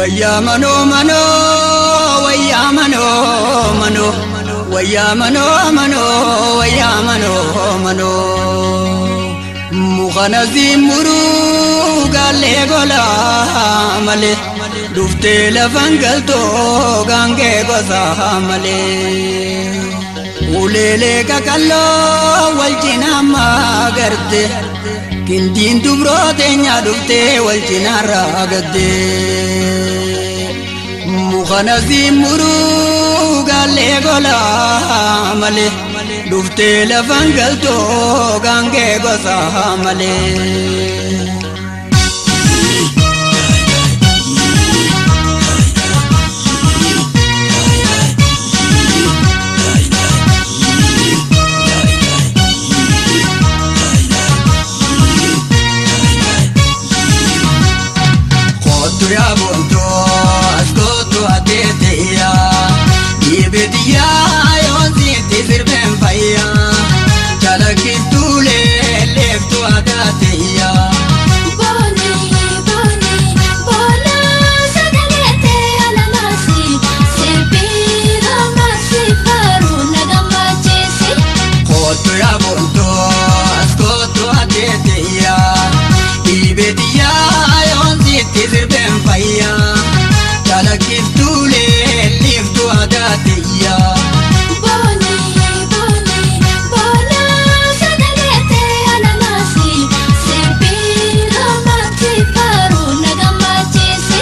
Wayyaa manoo manoo wayyaa manoo manoo wayyaa manoo manoo wayyaa manoo manoo mukana zimmuruu gaallee golaa malee dhuftee lafan galtoo gaangee gosaa malee uleelee qaqalloo wal cinaa magarte kindiin dubroo teenyaa dhuftee wal cinaa raagaddee mukana zimmuruu gaallee golaa malee dhuftee lafan galtoo gaangee gosaa malee. Kootu yaa boontuu as kootu ateeteeyaa dhiibetiyaa yoon sitti sirbeen fayyaa calaqqiftuulee leeftuu adaateeyaa. Booni booni boona sagalee ta'e alamaasi sibiila maasi faru na gammachiisi. Kootu yaa boontuu as kootu ateeteeyaa dhiibetiyaa yoon sitti sirbeen fayyaa calaqqiftuulee leeftuu adaateeyaa. Booni booni boona sagalee ta'e alamaasi sibiila maasi faru na gammachiisi.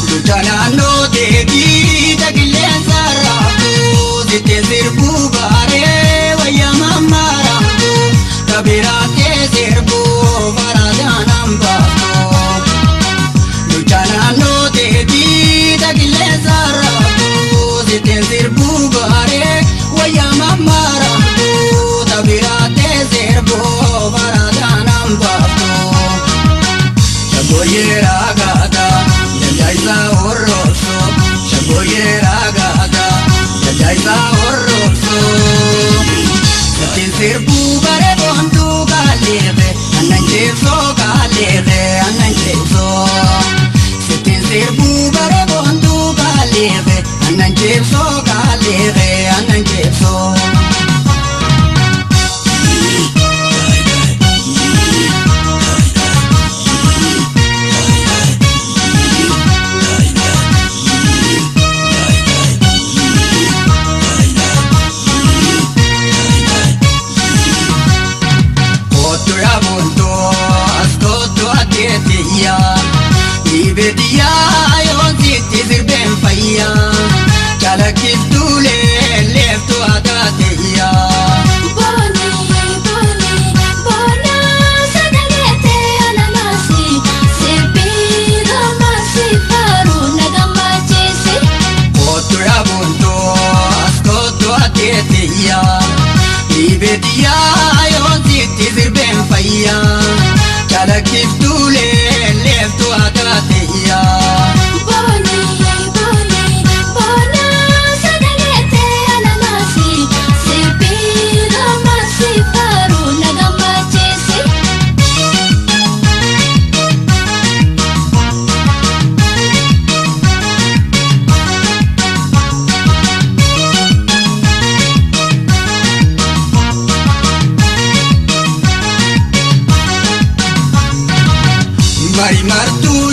Lucha naannoo teetii taqilleensa raaftuu sitti sirbuu baaree wayyaa mammaaraamtu tabiraatee sirbuu faradaan hambaaftu. Lucha naannoo teetii taqilleensa raaftuu sitti sirbuu baaree wayyaa mammaaraamtu tabiraatee sirbuu faradaan hambaaftu. Shagoyeera gaada jajjaisa horroso Shagoyeera gaada jajjaisa horroso Sittiin sirbuu bare boontuu kaaleefe annan ceebsoo kaaleefe annan ceebsoo Sittiin sirbuu bare boontuu kaaleefe annan ceebsoo kaaleefe annan ceebsoo. Kootu yaa boontuu as kootu ateeteeyaa dhiibetiyaa yoon sitti sirbeen fayyaa calaqqiftuulee leeftuu adaateeyaa. Booni booni boona sagalee ta'e alamaasi sibiila maasi faru na gammachiisi. Kootu yaa boontuu as kootu ateeteeyaa dhiibetiyaa yoon sitti sirbeen fayyaa calaqqiftuulee leeftuu adaateeyaa. Booni booni boona sagalee ta'e alamaasi sibiila maasi faru na gammachiisi. Mari martuu